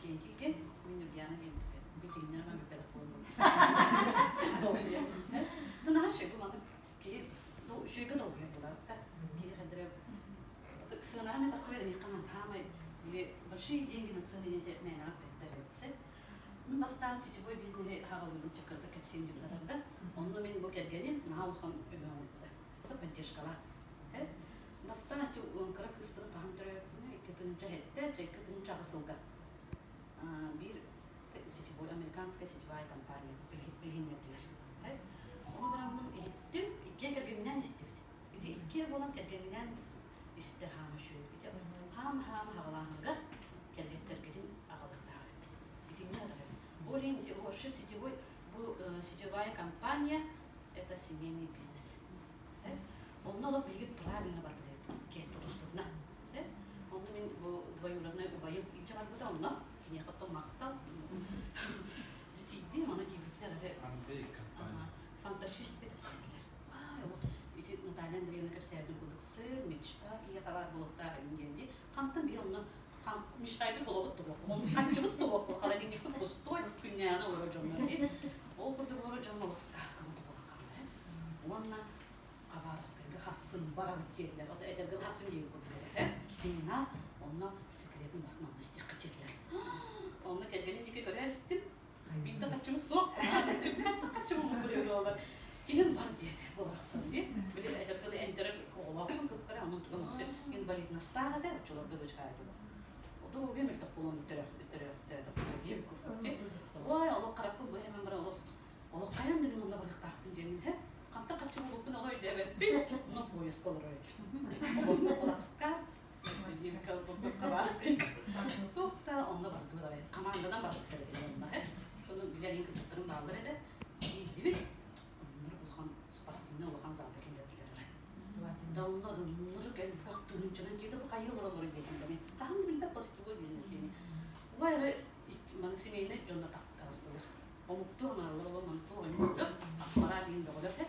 Иннокентий диэн, мин Ньургуйаана диэн билигиннэр ама бүппэтэх буоллум. Долгуйа. Наһаа үчүгэй бу маннык киһи үчүгэйгэ долгуйар буолар да. Киһи хайдара сыанаҕа эмэ такой эниэхэ хаамай били большие деньги на цены диэн мээнэҕэ эппэттэр эбит. Мин бастаан сетевой бизнеһи хаҕалыырым чакырда кэпсиэм диэн да. Онно мин бу кэргэним наһаа улахан өҥө оҥорбута. Поддержкалаах. Бастаан ити кыра кыыспытын хаһан төрөөбүппүнүй 2007, дьэ 2008 сылга биир сетевой, американская сетевая компания билиһиннэрдилэр. Ону бараммын иһиттим, иккиэн кэргэмминээн истибит. Ити иккиэ буолан кэргэмминээн истэр хаама үчүгэй. Ити хаама-хаама хаҕалааһыныгар кэргэттэргитин аҕалыахтаах эбиппит. Итиннэ атар Ол иһин вообще сетевой, бу сетевая компания это семейный бизнес. Онно олох биһиги правильно барбыт эбиппит, тутуспутуна. Онно мин бу двоюродной убайым илдьэ барбыта онно, киниэхэ оттон махтал. Тиийдим, аны тиийбиттэр эрэ фантастически кэпсээтилэр. Ити Наталья Андреевна кэпсээбитин курдук сын, мечта киһиэхэ баар буолуохтаах эбин диэн дии. Хантан биһи онно мечтайбыт олоҕут туһуох, ханчыбыт туһуох, холодильникпыт пустой, күннээҕинэ олорор дьоннор дии. Ол курдук олорор дьон олох сказканы туһалан хаалар. Уонна Хабаровскайга хассын барабыт диэтилэр. Ото этэргэ хассын диэн курдук этэ. Семинар, онно секретин барытын онно истиэххэ диэтилэр. Онно кэргэним диэки көрөр истим. Биирдэ хаччыбыт суох. Хаччыбыт буолар. Киһим бар диэтэ буоларсан дии. Били этэргэ энтерер оҕолоохпун кыпкара, онон туган өссө инвалидностаах этэ, оччолорго бычкаайдым. Доруобуйам мөлтөх буолан төрөөхтөөтөх диэн курдук. Ой, олох харахпын бу хэмэн баран олох олох хайан да мин онно барыахтаахпын диэммин һэ хантан хаччы булуппун оло өйдөөбөппүн но поезд олорор этим олох плацкарт туох да онно бардылар команданан барбыттар этэ онно һэ сону билэрин кыргыттарым бааллар этэ киирдибит оннор улахан спортивный улахан залга киллэрдилэр эрэ да онно оннор элбэх тыһыынчанан киирди бу хайыы олороллоро диэтим да мен хаһан да билбэт сетевой бизнес диэни убай эрэ маннык семейный дьонно таҕыстылар омуктуу аҥараллар олор маннык оонньууллар аппараа диэн бөҕөлөр этэ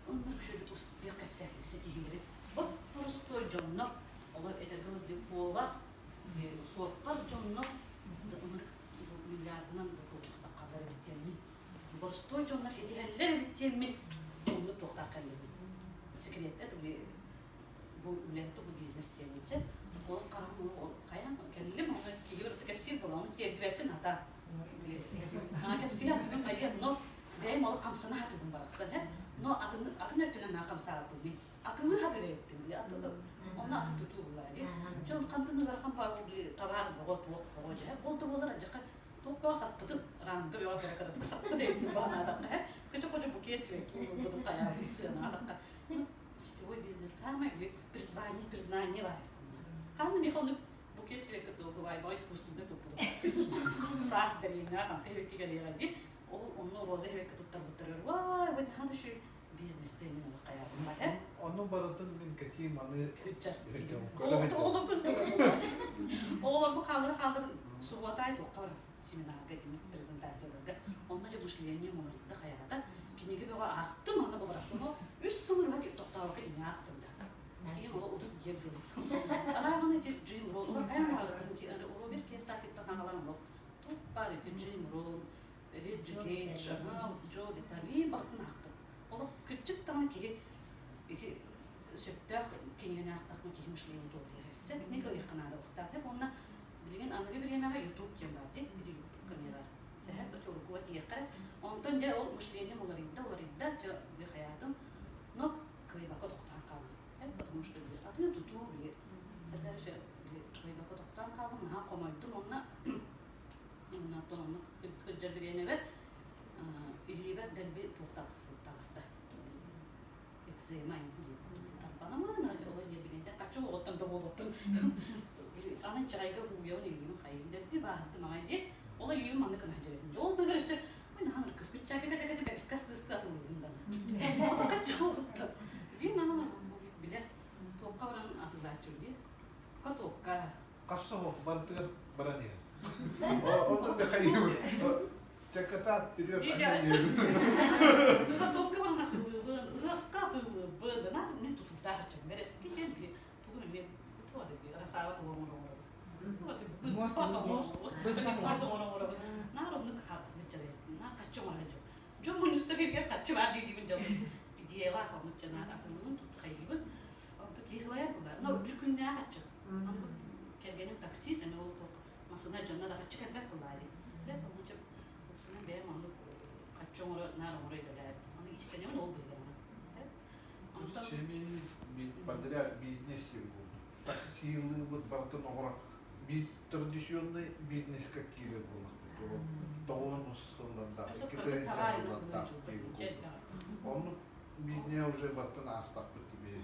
онно үксүлүк успех кэпсээтим ситиһиилэри боп-боростуой дьоннор олор этэргэ дылы повар суоппар дьоннор ынырык миллиардынан туохтаххалар эбит диэммин боростуой дьоннор итиһэллэр эбит диэммин оннук туохтаах кэллибин секреттэр бу үлэ бу бизнес диэммин сэ ол хаһан хайаан кэллим ону киһи барыта кэпсиир буолла ону тиэрдибэппин хата Кэпсиир атыгын хайыа, но бэйэм олох хамсана сатыыбын барахсан, э? Но атын атын өттүнэн наһаа хамсаабаппын мин. Атылыы сатыыр эбиппин, били атылы. Онно аты тутуу буллара дии. Дьон хантан ыарахан табаар бөҕө туох бөҕө дьэ. Ол да буолар адьака туох бөҕө саппытым. Ранга бөҕө кыра кыратык саппыт эбиппин баҕанаатахха, э? Көтө-көтө букет цветов ылбытым хайаабыт сыанаатахха. Сетевой бизнес самое призвание, признание баар. Ханна миэхэ оннук букет цветка туохубайбаҕа искусственнай туппутум. Саас дэриэбинэҕэ ханта эбэкки кэлиэҕэ дии. Ол онно роза эбэкки туттарбыттарыгар вай, вы надо еще бизнес-тренинг хайаабым бата. Ону барытын мин кэтии маны Оҕолорбу хааллара хаалларын субуотай туохха барар семинарга презентацияларга. Онно дьэ мышление мунарытта хайаата. Кинигэ бөҕө аахтым, аны бабарахсым. Үс сыл быһа тохтообокко кинигэ аахтым да. Киһи ол утут диэн дылы. Арааҕын ити Джим Рон, Роберт Кийосакиттан аҕалан олох туох баар ити Джим Рон, Рич Гейдж, Джо Витали барытын аахтым. Олох кырдьык даҕаны киһи ити сөптөөх кинигэни аахтахпына киһи мышление туолуйар эбит. Итини кыайыахха наада бастаах. Уонна билигин аныгы бириэмэҕэ YouTube диэн баар дии, ити YouTube камера. Сэһэр уруккуга тиийиэххэ эрэ. Онтон дьэ ол мышлением уларыйда, уларыйда, дьэ хайаатым. Но кыайбакка тохтоон хааллым. Потому что атыы-тутуу били дальше кыайбакка тохтоон хааллым, наһаа хомойдум уонна оннооттон оннук кырдьар бириэмэбэр илиибэр дэлби туох таҕыста экзема тарбанамын олор ньирбинэйдэ хаччы оҕоттон да буолуоттун аны чайга ууйабын илиибин хайыым дэлби бааһырдым аҕай дии ол илиибин маннык гына сылдьар ол быгар өссө Мин кыспыт чака кэте кэте бэскас тысты атылыыбын дан. Отакачча Дии наман билэр туохха баран атылааччы дии. Катокка. Хасса хоох барытыгар баран иһэр. Онон да хайыыбын. Чаката вперед. Катокка баран атылыыбын, ыһыахха атылыыбын. Наар мин тутултаах аччым. Бэрэски диэн били тугу эмиэ туох да расаабат уоҥун оҥоробут. Муос Муос оҥоро-оҥоробут. Наар оннук наар хаччы оҥоро дьон. Дьон мунньустар иһигэр хаччы баар диибин дьон. Идеялаах оннук дьон атыннын хайыыбын. Онту киһи була. Но бір күннээх хаччы. Кэргэним таксист, эми ол масына дьонно да хаччы кэлбэт булаа дии. Оннуча уксунан бэйэм оннук хаччы оҥоро наар оҥоро идэлээбит. Аны истэнэбин ол быһыылана. Онтон Семейный подряд бизнес буолду. Таксилыыбыт барытын оҥоро биир традиционный бизнеска киирэр буоллахпыт. Тоҕуон сыллардаах, икки сыллардаах диэбит. Оннук бизнес уже барытын аастахпыт дии.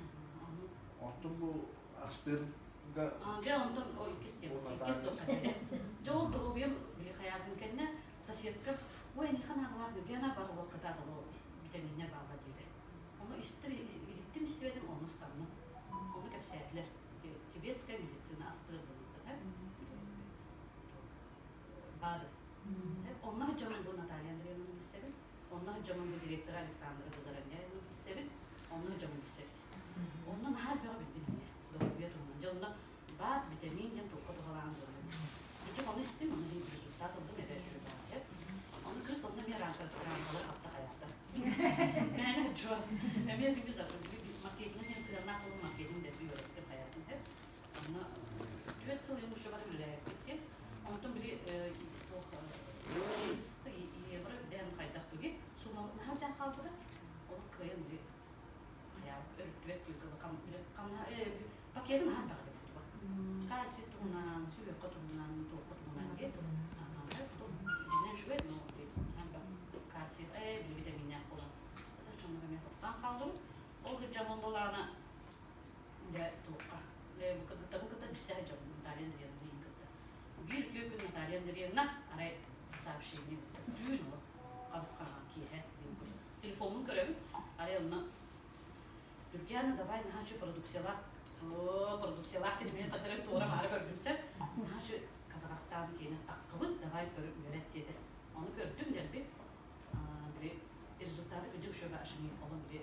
Онтон бу астыырга Дьэ, онтон иккис тема, иккис тоххатте. Дьэ, ол доруобуйам били хайаатын кэннэ соседка ой, эниха наадалаах Гена бар олох кытаат оло витаминнэр бааллар диэтэ. Ону истим, иһиттим истибэтим, онно ыстанным. Ону кэпсээтилэр. Тибетская медицина астыыр дьонуттар. Баады. Онно дьомун бу Наталья Андреевна билсэбин. Онно дьомун бу директор Александра Базаральяевна билсэбин. Онно дьомун билсэбин. Онно наһаа элбэҕи билдим эмиэ. Доруобуйа туһунан. Дьэ онно БАД, витамин диэн туохха туһалаан буолар. Дьэ ону истим, ону иһин результат ыллым, эбэ үчүгэй. Ону кыыс онно эмиэ рамкалар алта хайаата. Мээнэ чуо. Эмиэ түгү маркетинг диэн сыһыаннаах буолан маркетинг дэлби үөрэттим хайаатын. Онно 4 сыл юм учебата үлэлээбиппит диэн. Онтон били туох евро дээн хайдах туги суммабыт наһаа битэн хаалбыта. Ол кыайан били өрүттүбэт пакетын аһан баҕа туга. Кальций туһунан, сүһүөххэ туһунан, туохха туһунан диэн. Дьинэн үчүгэй, но кальций били витаминнээх буолан. Чоҥҥо эмиэ тохтоон хааллым. Ол сылдьаммын буоллаҕына дьэ туохха кыргыттабын кытта билсэ сылдьабын Наталья Андреевна кытта. Биир үтүө күн Наталья Андреевна арай сообщение түүн ол хабысхаҕа киэһэ телефоммун көрөбүн арай онно Юргиана, давай наһаа үчүгэй продукциялаах продукциялаах телевидение тардыран туора маары көрдүмсэ наһаа үчүгэй Казахстан киэнэ таххыбыт давай көрүп үөрэт диэтэ ону көрдүм дэлби били результаты кыдьык шөбө ашми олон били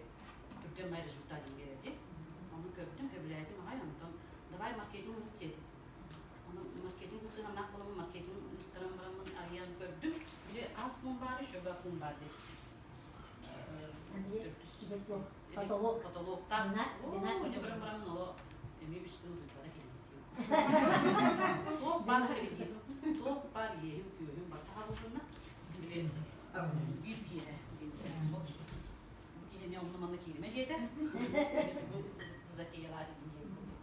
түргэн май результат диэти ону көрдүм сөбүлээтим аҕай онтон давай маркетинг ыыт диэтим ону маркетинг сыһыаннаах буоламмын маркетинг ыыттаран бараммын арыйан көрдүм били хас пуун баары шөбө пуун баар диэти Потолок. Потолоктаах. Оо, көрөн бараммын оло эмиэ үс күн утуйбата кэлиитим. Туох баар кэлиитим. Туох баар иэһим күөһүм баттаха булсунна. Били биир киэһэ. Бу киһини онно манна кииримэ диэтэ. Затеялаат диэн курдук.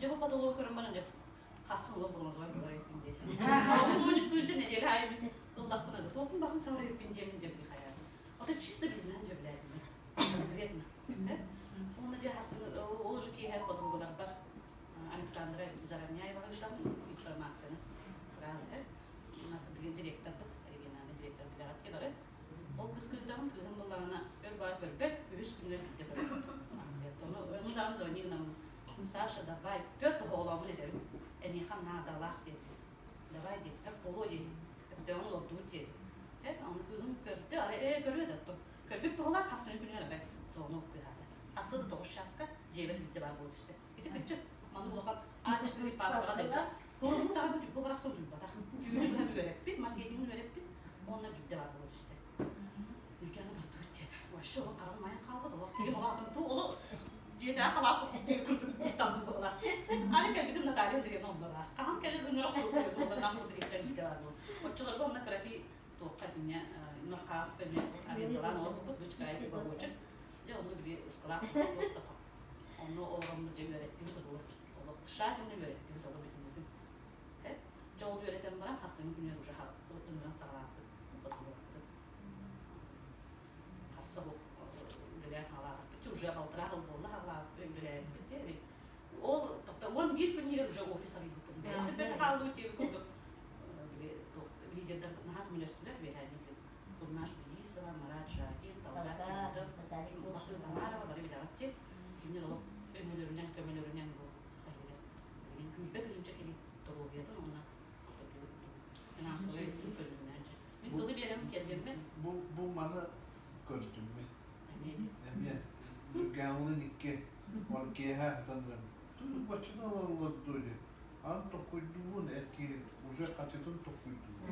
Дьэ бу потологу көрөн баран дьэ хассын олох бронзовай буолар эбиппин диэтэ. Ол түнүстүүнчэ нэдиэлэ аайы ыллахпына да туохпун баҕын саҕар эбиппин диэмин диэн хайаатым. Ото чисто бизнеһин сөбүлээтим. Конкретно. Уонна дьэ хассын ол уже киэһэ подругаларбар Александра Заровняеваҕа ыытабын информацияны сразу билигин директорбыт региональный директор билэҕит бары. Ол кыс кыытабын кыыһым буллаҕына өр баар көрбөт, үһүс күнүгэр биирдэ көрбөт. Ону ону даҕаны звони гынаммын Саша, давай, көр оҕолообун этэбин. Эниэхэ наадалаах диэтим. Давай диэтим, как поло диэтим. Өктөөҕүн олордубут диэтим. Э, ону кыыһым көрдө, арай ээ көрүө да оттон. Көрбүт быһылаах хассын күнүгэр арай звонок тыаһаата. Хассы да 9 чааска дьиэбэр биирдэ баар буола түстэ. Ити кырдьык, маннык улахан А4 паапкаҕа да Хоруммут аҕай бүтүккэ барахсан утуйбатах. Түүнү быһа үөрэппит, маркетингын үөрэппит, уонна биирдэ баар буола түстэ. Үргэни бардыбыт дьиэтэ. Вообще олох хараҕым айан хаалбыт, олох киһим олох атын ту олох дьиэтээҕи халааппыт курдук ыстаммыт быһылаах. Аны кэлбитим Наталья Андреевна онно баар. Хаһан кэлэн ыҥыра охсубут буолла нам курдук иттэн истэ баар буол. Оччолорго онно кыракый туохха итиннэ норхааска эмиэ арендалаан олорбуппут бычкаайы бабочек. Дьэ онно били ыскылаах туох Онно олороммут дьэ үөрэттибит олох олох тщательно үөрэттибит олох бүтүннүүтүн. Дьэ ол үөрэтэн баран хасыҥҥы күнүгэр уже ыҥыран саҕалааппыт подготовкатын. Харса үлэлээн хаалаатахпыт уже балтараа сыл буолла хаалаабыт үлэлээбиппит диэри. Ол 11 күн иһигэр уже офис арыйбыппыт. Бэйэбит хааллыбыт диэби курдук лидердарбыт наһаа көмөлөстүлэр үөһээни Курнаш Билисова, Марат Жакин, Талгат Сидоров, Тамарова бары билэҕитчи. Кинилэр олох өҥөлөрүнэн, көмөлөрүнэн бу Саха иһигэр билигин күүрбэт ыйынча киһи доруобуйатын уонна финансовай өттүн көрүннээн. Мин тылы биэрэммин кэргэммин. Бу маны көрдүм мин. Эмиэ Ньургааҥылыын икки киэһэ сытан баччаны ылаллар дуо диэн. Аны токуйдуубун эр киһи уже хачытын токуйдуубун.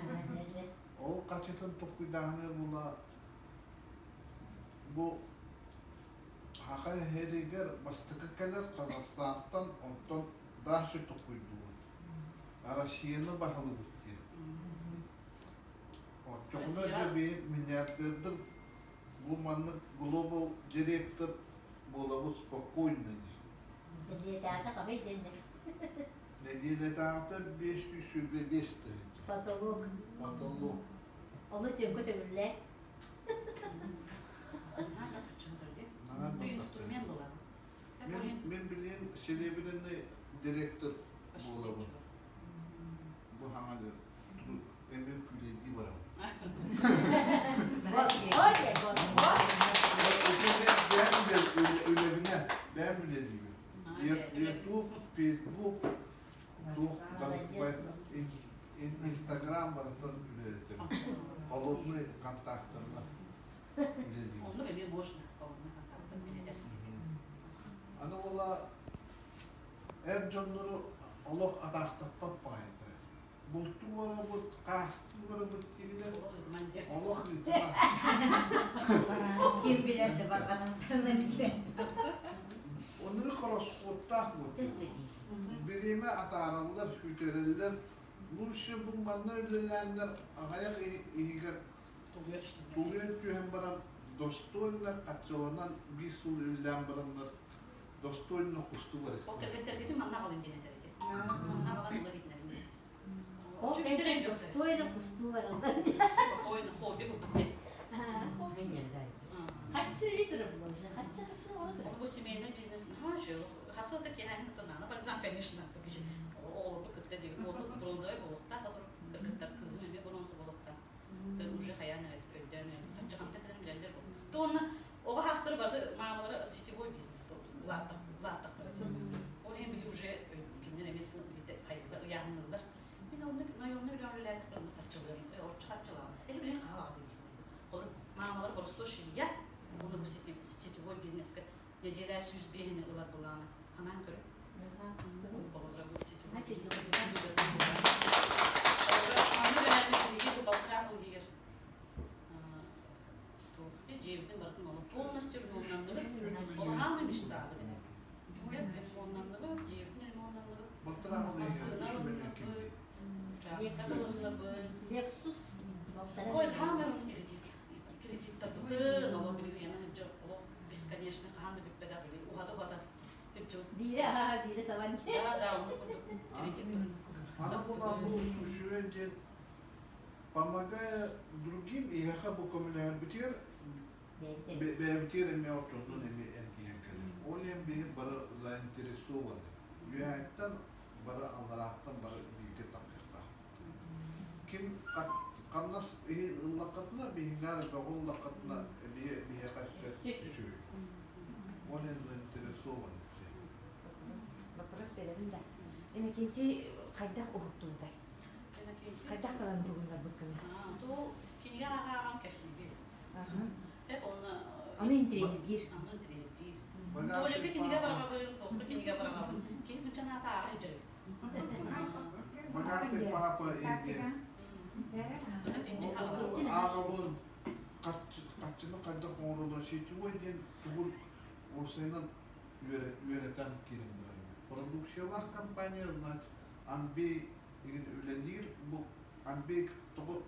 Ол хачытын токуйдааһыны була бу Саха иһэригэр бастакы кэлэр Казахстантан, онтон дальше токуйдуубун. Россияны баһылыбыт диэн. Оччоҕуна дьэ биһи миллиардердыр бу маннык глобал директор буолабыт спокойно дии. Нэдиэлэтээҕитэ хабай диэннэр. Нэдиэлэтээҕитэ 525 тыһыынча. Потолок. Потолок. Ону төҥкө төгүллээ. Ты инструмент была. Мен билин серебряный директор буолабын. Бу хаҥа эмиэ күлэйдии барабын. Үлэбинэ, бэйэм үлэлиибин. YouTube, Facebook, туох Инстаграм барытын үлэлэтим. Холодный контактарына үлэлиибин. Оннук эмиэ можно, холодный контактар үлэлэтэр. Аны буола эр дьоннору олох атаахтаппат баҕайытара. Бултуу барабыт, хаастыы барабыт дииллэр. Олох ыытыма. Ким билэр да барҕанаттарына билэр. Оннук ороскуоттаах буолуо. Бириэмэ атаараллар, сүтэрэллэр. Лучше бу манна үлэлээннэр аҕыйах иһигэр тулуйан түһэн баран достойно хаччыланан биир сыл үлэлээн бараннар достойно кустулар. Ол кэргэттэргитин манна аҕалын диэн этэр ити. Манна аҕалан ыла гитнэрин. Ол кэнтэн достойно кустуу бараллар. Спокойно, хобби курдук диэн. Хаччы үлэ турар буолар. Хаччы хаччы оҕо турар. Бу семейный бизнес наһаа хасыл да киһи тунана бальзам конечно оҕолорбут кытта диир уолу бронзовай буолуохтаах кыргыттар кыыһым эмиэ бронза буолуохтаах уже хайаан өйдөөн хаччы хамта кэлэн билэллэр бу то онно оҕо хаастары бары маамалара сетевой бизнес улааттахтара ол иһин били уже кинилэр эмиэ хайдыла ыйааһынныыллар мин оннук нойонно үлэҕэ үлэлээтэх онно харчылыырым оччо харчылаҕым эһи билин хаалаҕа диир маамалар просто швея уонна бу сетевой бизнеска нэдиэлэ 105-ни ылар былаана ханаан көрө сетевой бизнес дьиэбитин барытын ону полностью ремоннанныбыт. Олаһаамы мечтаабыт этэ. Ремоннанныбыт, дьиэбитин ремоннанныбыт. Массыына учаастак ылынныбыт. Lexus. Ой, хаамай оны кредит. Кредиттарбытын, олох билигин яна сылдьар олох бесконечно хаһан да бүппэтэх били уһата-уһата Биирэ аһаа, биирэ сабан. Да, да, оны курдук кредит. Аны була бу үчүгэй диэн помогая другим эһиэхэ бу көмөлөһөрбүтүгэр бэйэбитигэр эмиэ отчоннун эмиэ эргийэн кэлэр. Ол иһин биһи бары заинтересованы. Үөһэттэн бары алларааттан бары бииргэ тахсыахтаах. Ким хамнас иһи ыллаххытына, биһиҥҥэ бөҕү ыллаххытына биһи биһиэхэ үчүгэй. Ол иһин заинтересованы. Вопрос беребин да. Иннокентий хайдах уһуктуутай? Хайдах талан уһугуннарбыккыный? Ол кинигэ ааҕан кэпсиибин. Hep оны Аны интириэһиргиир. Аны интириэһиргиир. Толика кинигэ бараҕабын, тоқта кинигэ бараҕабын. Киһи күнчэн аата ааҕа сылдьар Богатый папа диэн ааҕабын хаччыны хайдах оҥороллор сетевой диэн тугун уопсайынан үөрэтэн киирэн барар. Продукциялаах компания, значит, Амбей игин үлэлиир бу Амбей тоҕо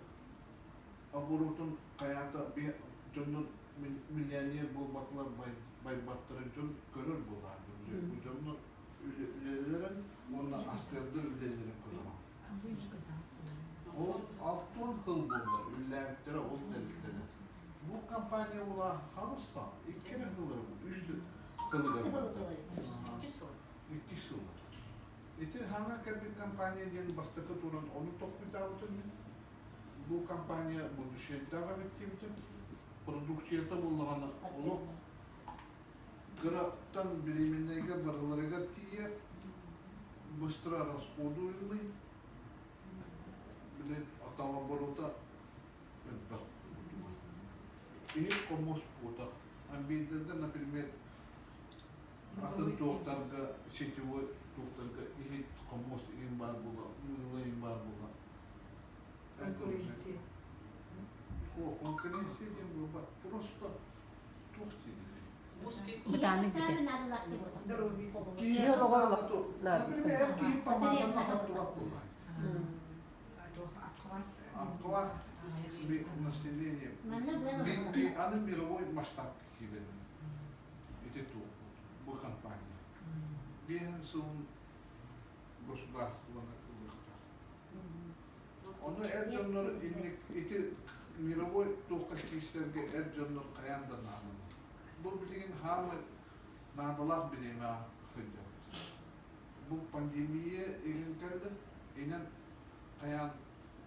оборотун хайаата дьоннор миллионер буолбатылар байбаттарын дьон көрөр буолаан бу дьоннор үлэлэрин уонна астыардар үлэлэрин көрөҕүн ол алтон сыл буолла үлэлээбиттэрэ ол тэрилтэлэр бу компания була хабыстаах икки эрэ сыллар үс сылыгар икки сыл Ити хаҥа кэлбит компания диэн бастакы туран ону толкуйдаабытым мин. Бу компания будущайдаах эбит диэбитим. Продукцията буоллаҕына олох кыраттан беременнайга барыларыгар тиийэр, быстро расходуемый, били товарооборота элбэх. Иһит хомус буотах. Амбейдергэ, например, Атын туохтарга, сетевой туохтарга иһит, хомус иһин баар буола, мыыла иһин баар буола. Конкуренция. Конкуренция диэн буолбат, просто туох дииллэр. Бытааннык бүтэр. Здоровье. Киһи олоҕор Например, эр киһи помаданна хаттубат буолла. Обхват населения. Аны мировой масштаб киирэн. Ити туох бу компания. Биэһин сылын государствоны ылыахтаах. Ону эр дьоннор ити мировой туохха киирсэргэ эр дьоннор хайаан да наадалар. Бу билигин хаамай наадалаах бириэмэ сылдьабыт. Бу пандемия игин кэллэ, инэн хайаан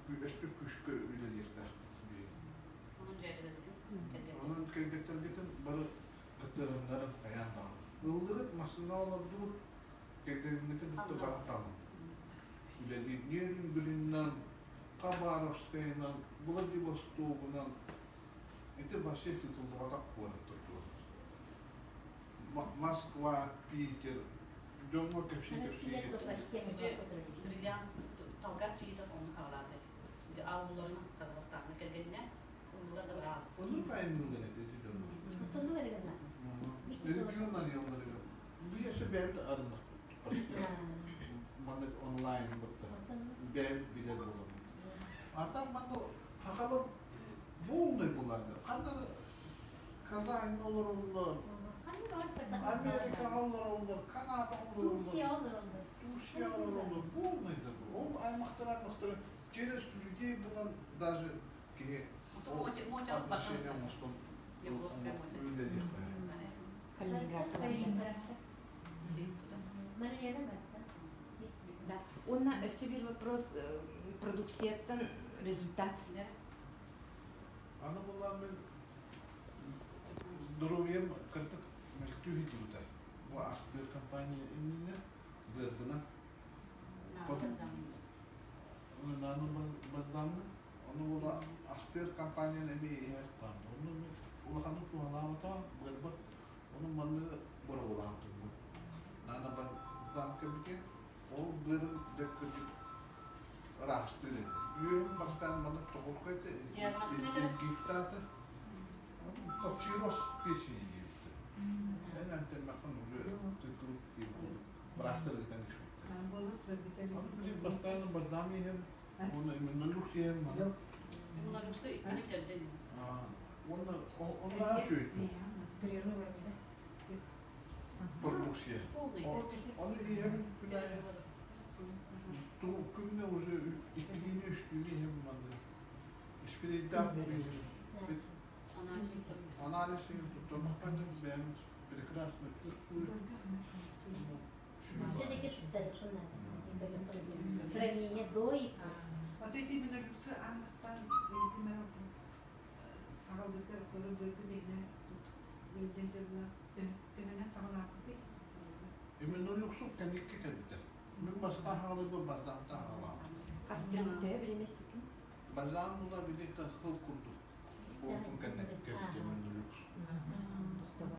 өстүк күүскэ үлэлиэхтээх Онон кэргэттэргитин бары кыттыһыннарын хайаан даҕаны. Ыллыгыт, массыына олордубут, кэргэҥҥитин кытта бары талын. Үлэлиир Нерюнгринынан, Хабаровскайынан, Владивостогунан ити вообще тутуллубатах куораттар туолар. Москва, Питер, дьоҥҥо кэпсии-кэпсии Бриллиант Талгат Сиитов оннук хаалаата. Аулларын Казахстаҥҥа кэргэннэ ыллылар да быраап. Оннук айымньылар этэ ити дьоннор. Оттоннук эрэ гынна. Регион арыйалларыгар биэсэ бэйэбит арыннахпыт. Маннык онлайн бытта бэйэбит билэр буоламмыт. А так манна хахалар полный булааны. Ханна Казаньга олороллор, Америкаҕа олороллор, Канадаҕа олороллор, Турцияҕа олороллор, полный да Ол аймахтар аймахтары через людей булан даже киһи отношения оҥостон үлэлиэхтэр. Калининград. Да. Уонна өссө биир вопрос продукцияттан результат. Аны булан мин здоровьем кырдык мөлтүү диюта. Бу астыыр компания иннинэ быарбына Нааны бардаммын. Ону була астыыр компанияны эмиэ иһэр таанды. Ону мен улаханнык туһалаабата быарбар. Ону манныгы боробулаан турбут. Наана бардам кэбитин ол быарым дөккөдүк ыраастыыр этэ. Үөһүм бастаан маннык тоҕурхай этэ, гифтаата. Цирроз печени диэбиттэр. Эн антеннахпын уже тыккырут диэн курдук быраастар ыытан испиттэр. Ону билигин бастаан бардам иһэн, уонна иммунолюкс иһэн маны. Иммунолюксы иккини бүтэрдин. Уонна онно үчүгэй. Продукция. Ону иһэбин күн аайы күҥҥэ уже иккилиини үстүүнү иһэбин манна. Испирейдаах буолуйум. Анализ туттарбакка бэйэм прекрасно чувствую. Все-таки сравнение до и после. Вот эти иммунолюксы аан бастаан саҕалыыта көрө бэйне ыалдьан дьылла төһөнөн саҕалааппытый? Иммунолюксу кэнникки кэлбитэ. Мин бастаан хаалыыбар бардаахтаах хаалаабыт. Хас төһө биримэстикин? Бардаан була где-то сыл курдук буолтун кэннэ кэлбитэ иммунолюкс.